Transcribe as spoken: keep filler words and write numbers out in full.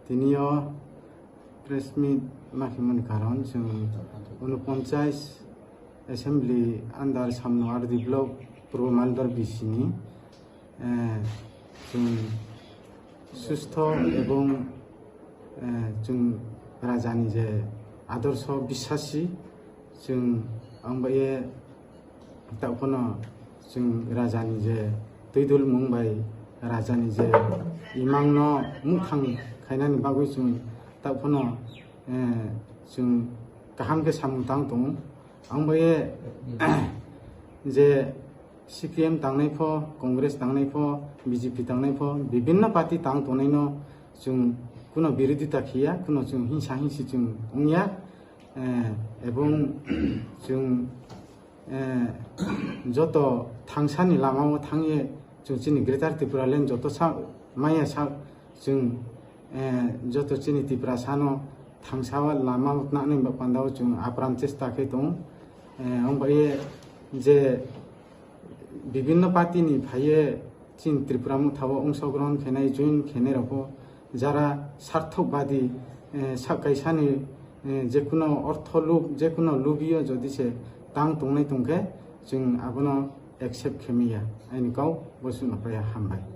Tini o press meet ma khimani karon chwng unoponchas assembly under Samno R D block Purbo Maldor B C ni, eh, chwng sustho ebong, eh, chwng rajani je adorsho bisasi chwng ang bai ye taophano chwng rajani je twidulmung bai rajani je imangno muthang khainani bagwi chwng taophano, eh, chwng kaham khe samung tang tongo. Ang bai ye je C P M tangnai pho, Congress tangnai pho, B J P tangnai pho, bibinno party tang tongnaino chwng kuno birodita khiya, kuno chwng hingsa hingsi chwng wngya, eh, ebong chwng, eh, joto thangsani lamao thangye chwng chini Greater Tipraland joto sa maya sa chwng, eh, joto chini Tiprasano thangsa lama tnani pandao chwng apran chesta khe tongo. Eh, wng bai je bibinno party ni phaiye chini Tripura Motha o ongshogrohon khenai, join khenai rokbo jara sarthok badi, eh, sak kaisani, eh, jekuno ortho lub, jekuno lubio jodi se tang tongnai tongkhe chwng abono accept khe maya. Aini kau bosuno paya hambai.